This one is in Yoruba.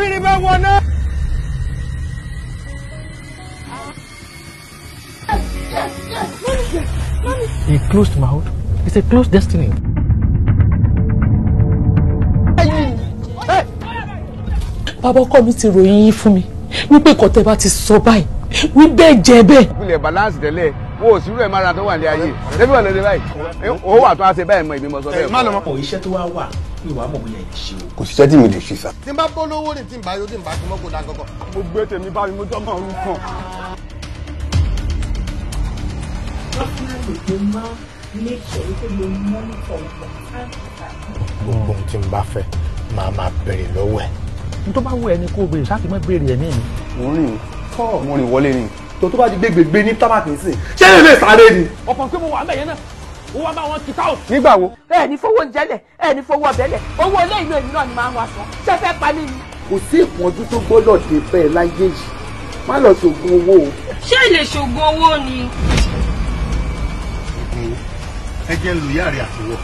Obìnrin bá wọ náà. A closed mouth is a closed destiny. Bàbá ọkọ mi ti ròyìn yín fún mi wípé nǹkan tẹ́ bá ti sọ báyìí wí bẹ́ẹ̀ jẹ́ bẹ́ẹ̀. Ìpìlẹ̀ balance tẹ́lẹ̀ wo ò sírú ẹ̀ mára tó wà ní ayé lẹ́bí wà lóde báyìí ó wà tó a ṣe báyìí mọ ìbímọ sọ bẹ́ẹ̀. Má lọ mọ. Ọ̀ iṣẹ́ tó wá wà mi wàá mọ̀ bóyá ẹ ṣe o. Kò síṣẹ́ tí mi lè ṣe sá. Tí n bá bọ́ lówó ni tí n bá yóò tí n bá tí mọ́ kó dá gọ́gọ́. Mo gbé tèmi bá mi mo jọ́ mọ́ orúkọ. Gbogbo ohun tí n bá fẹ́ máa máa béèrè lọ́wọ́ ẹ̀. N tó bá wù ẹ́ ni kó o béèrè sáà kì í má béèrè ẹ̀mí mi. Mo rìn mo rìn wọlé ni. Tó bá di gbégbégbé ní tábàkì sí. Ṣé lè lè sáré ni? Ọ̀pọ̀ pé mo wà mẹ́yẹn náà, ó wá bá wọn kíkà ò. Nígbà wo? Ẹ ní fowó oúnjẹ lẹ̀, ẹ ní fowó ọbẹ̀ lẹ̀, owó ilé ìlú èmi náà ni máa ń wá sọ. Ṣé fẹ́ pa mí ni? Kò sí ìpọ́njú tó gbọ́dọ̀ dé bẹ́ẹ̀ láyé yìí. Má lọ ṣògùn owó o. Ṣé ilé ṣògùn owó ni? Ẹ jẹ́ ń lu ìyá rẹ̀ àtiwọ́.